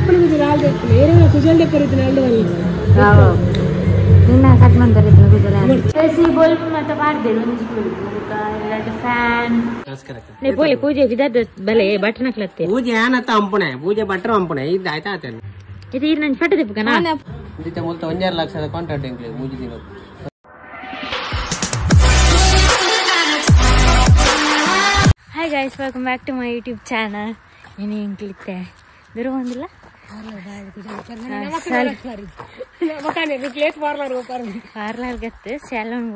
ಅಪ್ಪನಿಗೆ ರಾಲ್ದೆ ಏರೇನ ಕುಜಲ್ದೆ ಪರಿತಿನ ಅಲ್ಲವಲ್ಲ ಆವ ನಿನ್ನ ಕಟ್ ಮಂದರಿತಿನ ಕುಜಲ ಸಿ ಬಲ್ಬ್ ಮತ ಪಾರ್ದೆ ಒಂಜಿ ಬಲ್ಬ್ ಎರಡು ಫ್ಯಾನ್ ನೇ ಪೋಲೆ ಪೂಜೆ ಬಿದದ ಬಲೆ ಬಟನ್ ಹಾಕ್ಲತ್ತೆ ಪೂಜೆ ಆನತ ಅಂಪಣೆ ಪೂಜೆ ಬಟ್ರ ಅಂಪಣೆ ಇದು ಆಯ್ತಾ ಆತೇನೆ ಇದು ಇರ್ ನನ್ ಫೋಟೋ ದೆಪ್ಪುಗನಾ ಇಂದಿತ ಮುಲ್ತ 1.5 ಲಕ್ಷದ ಕಾಂಟ್ರಾಕ್ಟ್ ಎಂಕ್ಲೆ ಮೂಜಿ ದಿನ. Hi guys, welcome back to my YouTube channel. ಏನು ಎಂಕ್ಲಿತ್ತೆ ದೂರ ಬಂದಿಲ್ಲ ಪಾರ್ಲರ್ ಗತ್ತು ಸೆಲೂನ್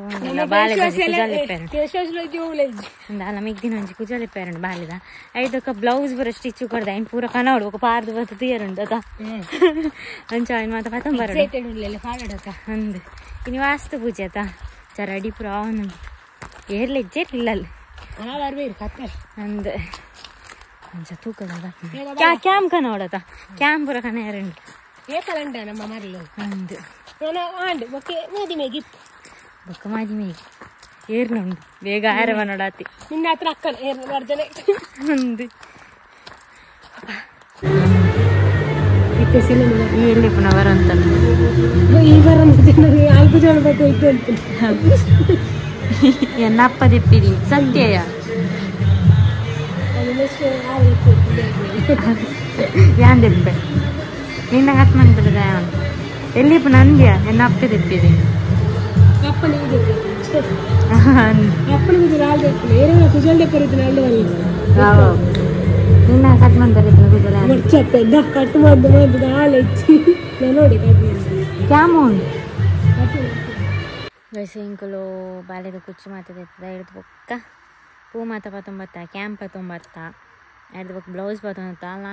ನಮಗೆ ದಿನ ಒಂಜಿ ಕುಜಾಲಿ ಪೇರಂಡು ಬಾಲಿದ ಐದಕ್ಕ ಬ್ಲೌಸ್ ಬರ ಸ್ಟಿಚ್ ಕೊಡ್ದ ಐನ್ ಪೂರ ಕನವಡು ఒక ಪಾರ್ದು ಬತ್ತು ತೀಯರುಂಡು ಅದ ಅಂಚ ಐನ್ ಮಾತ ಪತಂಬರ ಅಂದು ಇನ್ನು ವಾಸ್ತು ಪೂಜೆ ಆತ ಚರಡಿ ಪೂರ ಅವನು ಏರ್ಲೆಜ್ಜೆ ಇಲ್ಲ ಅಂದು ಅಂಚ ತೂಕದ ಕ್ಯಾಮ್ ಕನವಡತ ಕ್ಯಾಮ್ ಪೂರ ಕನ ಏರುಂಡು ಅಂದು ಬೊಕ್ಕ ಮಾದಿ ಮೇಗಿ ಏರ್ನುಂಡು ಬೇಗ ಆರವ ನೋಡಾತಿ ನಿನ್ನ ಹತ್ರ ಅಕ್ಕನ ಏರ್ನ ಅಂದು ಎಲ್ಲಿ ಪುನಃ ಬರಂತ ಈ ಬರಂತ ನಾಲ್ಕು ಜನ ಬಗ್ಗೆ ಇತ್ತು ಅಂತ ಎನ್ನಪ್ಪ ದೆಪ್ಪಿದಿ ಸತ್ಯಯ ಯಾನ್ ದೆಪ್ಪೆ ನಿನ್ನ ಕಟ್ ಮಂತ್ರದ ಎಲ್ಲಿ ಪುನಃ ಎನ್ನ ಅಪ್ಪೆ ದೆಪ್ಪಿದಿ ನಿನ್ನ ಕಟ್ ಮಂದರಿತಿನ ಕುಜಲ ಕಟ್ ಮಂದು ನೋಡಿ ಕ್ಯಾಮೋನ್ ಇಂಕುಲು ಬಾಲ್ಯದ ಕುಚ್ಚು ಮಾತದ ಹಿಡ್ದು ಬೊಕ್ಕ ಪೂ ಮಾತ ಪತ್ತೊಂಬತ್ತ ಕ್ಯಾಂಪ್ ಪತ್ತೊಂಬತ್ತ ಹಿಡ್ದು ಬೊಕ್ಕ ಬ್ಲೌಸ್ ಪತ್ತೊಂಬತ್ತ ಅಲ್ಲ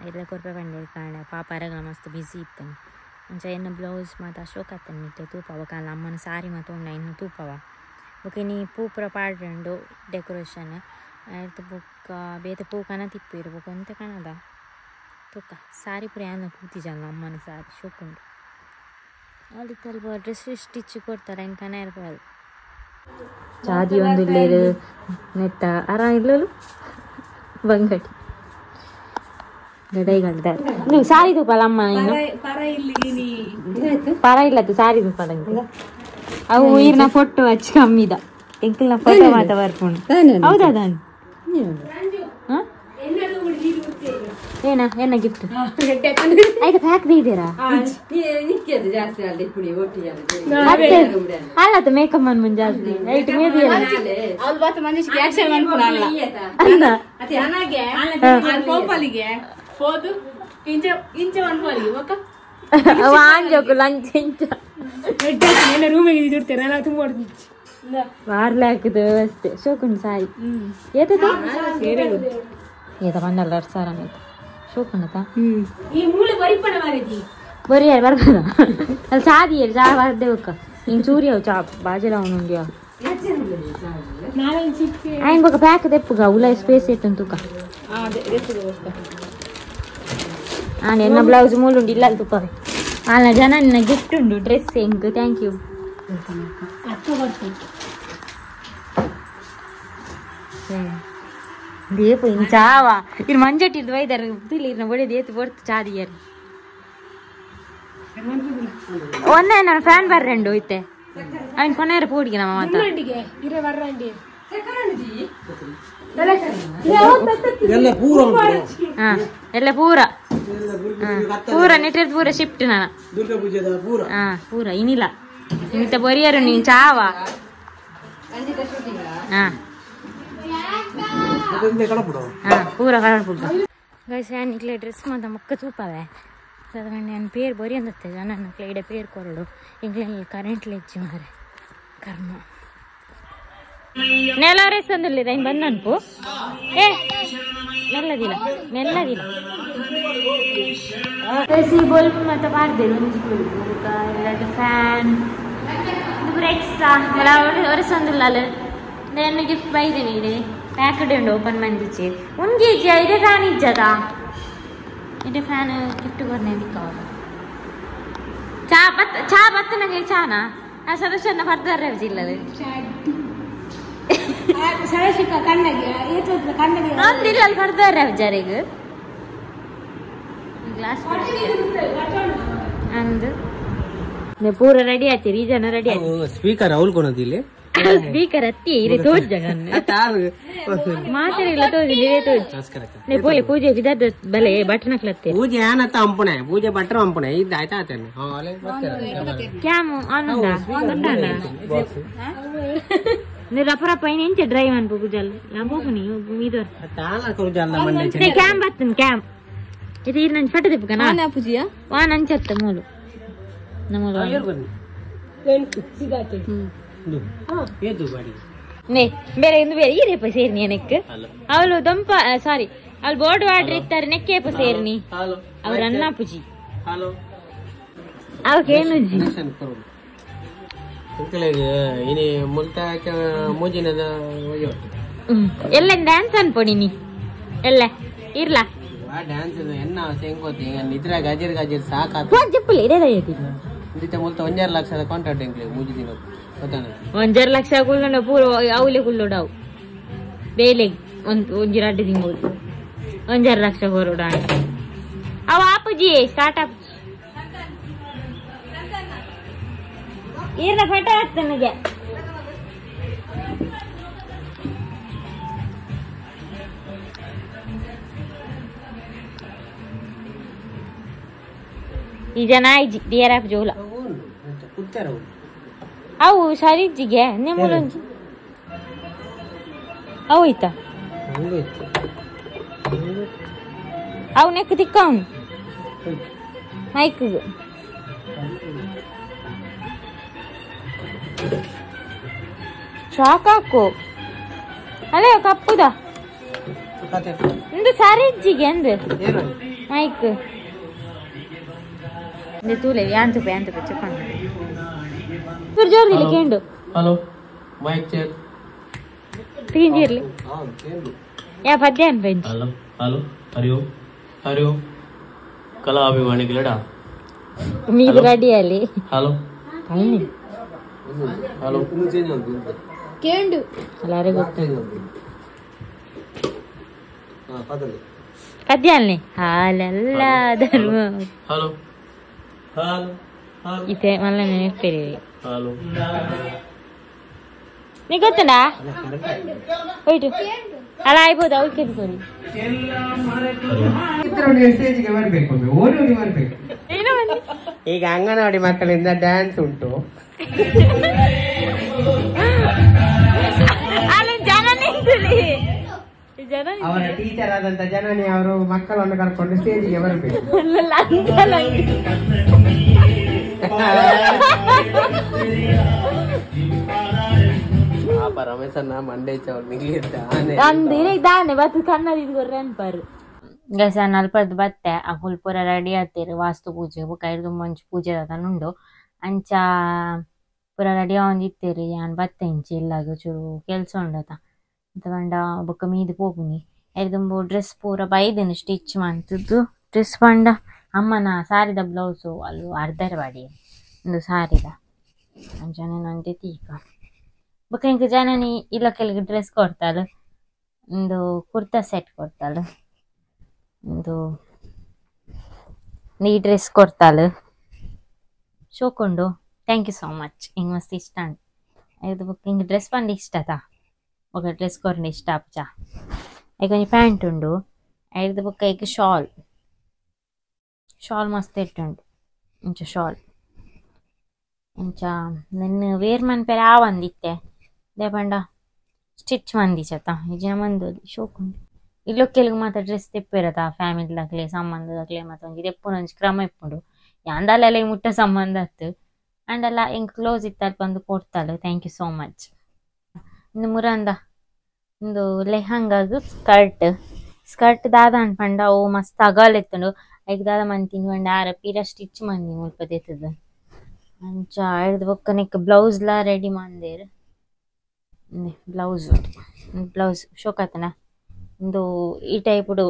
ಐದು ಕೊರ್ಪೆ ಪಂಡೆ ಕಾರಣ ಪಾಪ ಅರಗಲ ಮಸ್ತ್ ಬ್ಯುಸಿ ಇತ್ತಾನೆ ಅಂಚ ಎನ್ನ ಬ್ಲೌಸ್ ಮಾತ ಅಶೋಕ ಆತನ ಮಿತ್ತೆ ತೂಪವ ಕಾಲ ಅಮ್ಮನ ಸಾರಿ ಮಾತ ಉಂಡ ಇನ್ನು ತೂಪವ ಬೊಕ್ಕ ಇನಿ ಪೂ ಪೂರ ಪಾಡ್ರಂಡು ಡೆಕೋರೇಷನ್ ಆಯ್ತು ಬೊಕ್ಕ ಬೇತೆ ಪೂ ಕನ ತಿಪ್ಪಿರು ಬೊಕ್ಕ ಒಂತೆ ಕಣದ ತೂಕ ಸಾರಿ ಪೂರ ಯಾನ ಕೂತಿಜಲ್ಲ ಅಮ್ಮನ ಸಾರಿ ಶೋಕುಂಡು ಅಲ್ಲಿ ತಲ್ಪ ಡ್ರೆಸ್ ಸ್ಟಿಚ್ ಕೊಡ್ತಾರೆ ಇನ್ನು ಕನ ಇರ್ಬೋದು ಚಾದಿ ಒಂದು ಇಲ್ಲೇರು ನೆತ್ತ ಅರ ಇಲ್ಲಲು ಬಂಗಟಿ ಗಡೈಗಳ್ದಾರೆ ನೀವು ಸಾರಿ ತೂಪಲ್ಲ ಅಮ್ಮ ಇನ್ನು ಪರ ಇಲ್ಲತ್ತು ಸಾರಿ ತೂಪಲ್ಲ ಅವು ಈರ್ನ ಫೋಟೋ ಹಚ್ಚಿ ಕಮ್ಮಿದ ಎಂಕಲ್ನ ಫೋಟೋ ಮಾತ ಬರ್ಪುಂಡು ಹೌದಾ ದಾನ್ ಏನ ಏನ ಗಿಫ್ಟ್ ಆಯ್ತು ಪ್ಯಾಕ್ ಇದ್ದೀರಾ ಅಲ್ಲ ಮೇಕಪ್ ಮನ್ ಮುಂಜಾಸ್ತಿ ವಾರ್ಲೆ ಹಾಕಿದ ವ್ಯವಸ್ಥೆ ಶೋಕುಂಡು ಸಾರಿ ಏತದ ಏತ ಬಂದಲ್ಲ 2,000 ಆಯ್ತು ಶೋಕುಂಡತ ಬರೀ ಯಾರು ಬರ್ಬೋದ ಅಲ್ಲಿ ಸಾದಿ ಹೇಳಿ ಚಾ ಬರ್ದೆ ಹೋಕ್ಕ ಹಿಂಗೆ ಚೂರಿ ಅವು ಚಾ ಬಾಜೆಲ್ಲ ಅವನು ಉಂಡಿಯ ಆಯ್ನ ಬೊಕ್ಕ ಪ್ಯಾಕ್ ತೆಪ್ಪುಗ ಉಲ ಸ್ಪೇಸ್ ಇತ್ತು ತೂಕ ಆನೆ ಎನ್ನ ಬ್ಲೌಸ್ ಮೂಲುಂಡು ಇಲ್ಲ ಅಲ್ಲಿ ತುಪ್ಪವೆ ಅಲ್ಲ ಜನ ನಿನ್ನ ಗಿಫ್ಟ್ ಉಂಡು ಡ್ರೆಸ್ ಎಂಕ್ thank you ದೇಪ ಇನ್ನು ಚಾವ ಇನ್ನು ಮಂಜಟ್ಟಿದ್ದು ವೈದಾರ ಇರ್ನ ಒಳ್ಳೇದು ಏತು ಬೊರ್ತು ಚಾದಿಯರು ಒಂದೇ ನಾನು ಫ್ಯಾನ್ ಬರ್ರಂಡು ಇತ್ತೆ ಅವನ್ ಕೊನೆಯರ ಪೂಡಿಗೆ ನಮ್ಮ ಮಾತ ಎಲ್ಲ ಪೂರ ಪೂರ ನೆಟ್ಟಿರ್ದು ಪೂರ ಶಿಫ್ಟ್ ನಾನು ಹಾ ಪೂರ ಇನ್ನಿಲ್ಲ ಇನ್ನಿತ್ತ ಬೊರಿಯರು ನೀನ್ ಚಾವ ಹಾ ಪೂರ ಕಳಪುಡ್ದು ಗೈಸ್ ಯಾನ್ ಡ್ರೆಸ್ ಮಾತ ಮೊಕ್ಕ ತೂಪವೆ ನಾನು ಪೇರು ಬೊರಿ ಅಂದತ್ತೆ ಜನ ಇಡೆ ಪೇರು ಕೊರಡು ಎಂಗ್ಲೆಲ್ಲ ಕರೆಂಟ್ ಲೆಜ್ಜಿ ಮಾರೆ ಕರ್ಮ ನೆಲ ರೇಸ್ ಅಂದಿಲ್ಲ ಇನ್ನು ಬಂದ ಅನ್ಪು ಏ ಮೆಲ್ಲದಿಲ್ಲ ಮೆಲ್ಲದಿಲ್ಲ ಬಲ್ಬ್ ಮಾತ ಪಾರ್ದೇರು ಒಂಜಿ ಬಲ್ಬ್ ಎರಡು ಫ್ಯಾನ್ ಇದು ಪೂರ ಎಕ್ಸ್ಟ್ರಾ ಒರೆಸೊಂದಿಲ್ಲ ಅಲ್ಲ ಗಿಫ್ಟ್ ಬೈದೇನೆ ಇದೆ ಪ್ಯಾಕೆಡ್ ಉಂಡು ಓಪನ್ ಮಂದಿಚ್ಚಿ ಉಂಜಿ ಇಜ್ಜ ಇದೇ ಫ್ಯಾನ್ ಇಜ್ಜದ ಇದೆ ಫ್ಯಾನ್ ಗಿಫ್ಟ್ ಕೊರ್ನೆ ದಿಕ್ಕವ ಚಾ ಬತ್ತ ಚಾ ಬತ್ತ ನಂಗೆ ಚಾನಾ ಆ ಸದಸ್ಯನ ಬರ್ದಾರೆ ಜಿಲ್ಲದೆ ನಂದಿಲ್ಲ ಅಲ್ಲಿ ಬರ್ದಾರೆ ಜರಿಗೆ ಗ್ಲಾಸ್ ಅಂದು ಪೂರ ರೆಡಿ ಆಯ್ತೀರಿ ಈ ಜನ ರೆಡಿ ಆಯ್ತು. ಸ್ಪೀಕರ್ ಅವಲ್ಕೊಳೋದಿಲ್ಲ ಸ್ಪೀಕರ್ ಅತ್ತಿ ಇರೆ ತೋಜ್ ಮಾತಾಡಿಲ್ಲ ತೋಜಿ ಇರೆ ತೋಜ್. ನೇ ಪೋಲೆ ಪೂಜೆ ಬಿದಾದ ಬಲೆ ಬಟನ್ ಹಾಕ್ಲತ್ತೆ ಪೂಜೆ ಏನತ್ತ ಅಂಪುಣೆ ಪೂಜೆ ಬಟ್ರ ಅಂಪುಣೆ ಇದು ಆಯ್ತಾ ಆತೇನೆ. ಕ್ಯಾಮ್ ಆನ್ ಉಂಡಾ ಗೊತ್ತಾನ ನೀ ರಪ್ಪ ರಪ್ಪ ಇನ್ ಎಂಚ ಡ್ರೈವ್ ಅನ್ಪು ಪೂಜಲ್ ಯಾ ಬೋಪುನಿ ಮೀದರ್ ನೇ ಕ್ಯಾಮ್ ಬತ್ತನ್ ಕ್ಯಾಮ್ ಇದು ಇರ್ ನಂಜ್ ಫಟ ದಿಪ್ಪಕನ ಆನಾ ಪೂಜಿಯಾ ವಾ ನಂಚತ್ತ ಮೂಲು ನಮೂಲು ನೇ ಬೇರೆ ಇಂದು ಬೇರೆ ಈರೇಪ ಸೇರ್ನಿ ಏನಕ್ಕೆ ಅವಳು ದೊಂಪ ಸಾರಿ ಅವಳು ಬೋರ್ಡ್ ವಾಡ್ರಿ ಇತ್ತಾರೆ ನೆಕ್ಕೇಪ ಸೇರ್ನಿ ಅವ್ರ ಅನ್ನ ಪೂಜಿ ಅವಕೇನು ಎಲ್ಲ ಡ್ಯಾನ್ಸ್ ಅನ್ಪೊಡಿ ನೀ ಎಲ್ಲ ಇರ್ಲಾ ಡ್ಯಾನ್ಸ್ ಎನ್ನ ನಿದ್ರೆ ಗಜರ್ ಗಜರ್ ಸಾಕಾತ ಒಂಜಾರು ಲಕ್ಷದ ಕಾಂಟ್ರಾಕ್ಟ್ ಎಂಕ್ಲೆ ಮೂಜಿ ದಿನ ಒಂಜಾರು ಲಕ್ಷ ಕುಲ್ಲೋಡ ಪೂರ ಅವಲೆ ಕುಲ್ಲೋಡವು ಬೇಲೆ ಒಂದು ಒಂಜಿ ರಡ್ಡು ತಿಂಗಳು ಒಂಜಾರು ಲಕ್ಷ ಕೊರೋಡ ಅವ ಆಪುಜಿ ಸ್ಟಾರ್ಟ್ ಆಪುಜಿ ಈರ್ನ ಫೋಟೋ ಹಾಕ್ತ ನನಗೆ. ಈ ಜನ ಆಯ್ಜಿ ಡಿಯರ್ ಆಪ್ ಜೋಲ ಅವು ಸರಿಜ್ಜಿಗೆ ನಿಮ್ಮಲೊಂಜಿ ಅವು ಐತಾ ಅವು ನೆಕ್ ತಿಕ್ಕವನು ಮೈಕ್ ಶಾಕ್ ಹಾಕು ಅಲ್ಲೇ ಕಪ್ಪುದ ಇಂದು ಸರಿಜ್ಜಿಗೆ ಅಂದು ಮೈಕ್ ತೂಲೆ ಯಾಂತುಪೆ ಯಾಂತುಪೆ ಚಪ್ಪಂಡು ಜೋರ್ದಿಲ್ಲ ಕೇಂಡು. ಹಲೋ ಮೈಕ್ ಚೆಕ್ ತೀಂಜಿರ್ಲಿ ಯಾ ಪದ್ಯ ಅನ್ಪೆಂಚಿ. ಹಲೋ ಹಲೋ ಹರಿ ಓಂ ಹರಿ ಓಂ ಕಲಾ ಅಭಿಮಾನಿಗಳಡ ಮೀದು ರೆಡಿ ಅಲ್ಲಿ. ಹಲೋ ಹಲೋ ಕೇಂಡು ಅಲ್ಲಾರೆ ಗೊತ್ತು ಪದ್ಯ ಅಲ್ನೇ ಹಾಲಲ್ಲ ಧರ್ಮ. ಹಲೋ ಹಲೋ ಇತ್ತೆ ಮಲ್ಲ ನೆನಪೇರಿ. ಹಲೋ ನೀ ಗೊತ್ತುಂಡಾ ಹೋಯ್ತು ಅಲ್ಲ ಆಯ್ಬೋದು ಅವ್ರು ಕೇಳ್ಕೊರಿ. ಈಗ ಅಂಗನವಾಡಿ ಮಕ್ಕಳಿಂದ ಡ್ಯಾನ್ಸ್ ಉಂಟು. ಅವರ ಟೀಚರ್ ಆದಂತ ಜನನಿ ಅವರು ಮಕ್ಕಳನ್ನು ಕರ್ಕೊಂಡು ಸ್ಟೇಜಿಗೆ ಬರಬೇಕು. ಪಾಪ ರಮೇಶಣ್ಣ ಮಂಡೆ ದಾನೆ ಬತ್ತು ಕನ್ನಡ ಅನ್ಪಾರು ಗಸ ನಲ್ಪದ್ದು ಬತ್ತೆ ಅಕುಲ್ ಪೂರ ರೆಡಿ ಆತೀರು ವಾಸ್ತು ಪೂಜೆ ಬೊಕ ಐರ್ದು ಮಂಚು ಪೂಜೆ ಉಂಡು ಅಂಚ ಪೂರ ರೆಡಿ ಆವೊಂದಿತ್ತೆರ್ ಯಾನ್ ಬತ್ತೆ ಇಂಚಿ ಇಲ್ಲಾಗ ಚೂರು ಕೆಲ್ಸ ಉಂಡತ ಅಂತ ಪಂಡ ಬೊಕ ಮೀದ್ ಪೋಪುನಿ ಐರ್ದುಂಬು ಡ್ರೆಸ್ ಪೂರ ಬೈದೆನು ಸ್ಟಿಚ್ ಮಂತುದು ಡ್ರೆಸ್ ಪಂಡ ಅಮ್ಮನ ಸಾರಿದ ಬ್ಲೌಸು ಅಲ್ಲು ಅರ್ಧರ ಬಾಡಿ ಒಂದು ಸಾರಿದ ಅಂಚನೆ ನಂತೆ ತೀಕ ಬೊಕ ಇಂಕ ಜನನಿ ಇಲ್ಲ ಕೆಲವು ಡ್ರೆಸ್ ಕೊಡ್ತಾಳು ಒಂದು ಕುರ್ತಾ ಸೆಟ್ ಕೊಡ್ತಾಳು ಒಂದು ಈ dress ಕೊಡ್ತಾಳು ಶೋಕೊಂಡು. Thank you so much ಹಿಂಗೆ ಮಸ್ತ್ ಇಷ್ಟ ಇದು ಬೊಕ ಹಿಂಗೆ ಡ್ರೆಸ್ ಪಂಡ ಇಷ್ಟ ತಾ ఒక ಡ್ರೆಸ್ ಕೊರಂಡ ಇಷ್ಟ ಆಪುಜ ಐಕ್ ಒಂಜಿ ಪ್ಯಾಂಟ್ ಉಂಡು ಐರ್ದ್ ಬೊಕ ಐಕ್ ಶಾಲ್ ಶಾಲ್ ಮಸ್ತ್ ಇಟ್ಟುಂಡು ಇಂಚ ಶಾಲ್ ಇಂಚ ನೆನ್ನೆ ವೇರ್ ಮನ್ಪೆರೆ ಆವಂದಿತ್ತೆ ದಾಯೆ ಪಂಡ ಸ್ಟಿಚ್ ಮಂದಿಚತ ಇಜ್ಜಿನ ಮಂದೊಲಿ ಶೋಕುಂಡು ಇಲ್ಲೊಕ್ಕೆಲ್ಗ್ ಮಾತ ಡ್ರೆಸ್ ತೆಪ್ಪೆರತ ಫ್ಯಾಮಿಲಿ ಸಂಬಂಧದಕ್ಲೆ ಮಾತ ಒಂಜಿ ದೆಪ್ಪುನ ಒಂಜಿ ಕ್ರಮ ಇಪ್ಪುಂಡು ಯಾಂದಾಲಲ ಮುಟ್ಟ ಸಂಬಂಧ ಅತ್ತು ಅಂಡಲ ಎಂಕ್ ಕ್ಲೋಸ್ ಇತ್ತಲ್ಪ ಒಂದು ಕೊಡ್ತಾಳು. Thank you so much. ಇಂದು ಮುರಂದ ಇಂದು ಲೆಹಂಗಾಗ್ ಸ್ಕರ್ಟ್ ಸ್ಕರ್ಟ್ ದಾದ ಅನ್ಪಂಡ ಅವು ಮಸ್ತ್ ಅಗಲ ಇತ್ತುಂಡು ಐಕ್ ದಾದ ಮಂತಿನಿ ಪಂಡ ಆರ ಪೀರ ಸ್ಟಿಚ್ ಮಂದಿ ಮುಲ್ಪ ದೆತ್ತುದು ಅಂಚ ಐರ್ದ್ ಬೊಕ್ಕ ನೆಕ್ ಬ್ಲೌಸ್ ಲಾ ರೆಡಿ ಮಂದೇರ್ ಬ್ಲೌಸ್ ಬ್ಲೌಸ್ ಶೋಕಾತನ ಇಂದು ಈ ಟೈಪುಡು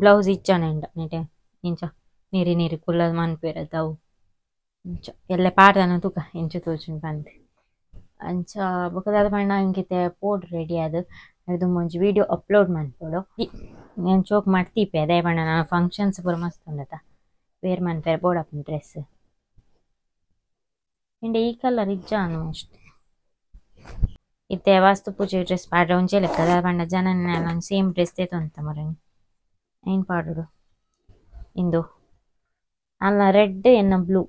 ಬ್ಲೌಸ್ ಇಚ್ಚಾನೆಂಡ ನೆಟೆ ಇಂಚ ನೀರಿ ನೀರಿ ಕುಲ್ಲದ ಮನ್ಪೇರತ್ತ ಅವು ಇಂಚ ಎಲ್ಲ ಪಾಡ್ದನ ತೂಕ ಇಂಚ ತೋಜುಂಡು ಪಂದ್ ಅಂಚ ಬೊಕ ದಾದ ಪಂಡ ಇಂಕಿತ್ತೆ ಪೋಡ್ ರೆಡಿ ಆದ್ ಐರ್ದ್ ಒಂಜಿ ವಿಡಿಯೋ ಅಪ್ಲೋಡ್ ಮನ್ಪೊಡು. నేను ಚೋಕ್ ಮಾಡ್ತೀಪೆ ಅದೇ ಪಂಡ ನಾನು ಫಂಕ್ಷನ್ಸ್ ಪೂರ ಮಸ್ತ್ ಉಂಡತ ವೇರ್ ಮನ್ಪೆರೆ ಬೋಡಾಪುಂಡು ಡ್ರೆಸ್ ಇಂಡೆ ಈ ಕಲರ್ ಇಜ್ಜಾನು ಅಷ್ಟೇ. ಇತ್ತೆ ವಾಸ್ತು ಪೂಜೆ ಡ್ರೆಸ್ ಪಾಡ್ರೆ ಒಂಜೇ ಲೆಕ್ಕ ದಾದ ಪಂಡ ಜನನ ಸೇಮ್ ಡ್ರೆಸ್ ತೇತೊಂತ ಮರನಿ ಐನ್ ಪಾಡೋಡು. ಇಂದು ಅಲ್ಲ ರೆಡ್ ಎನ್ನ ಬ್ಲೂ.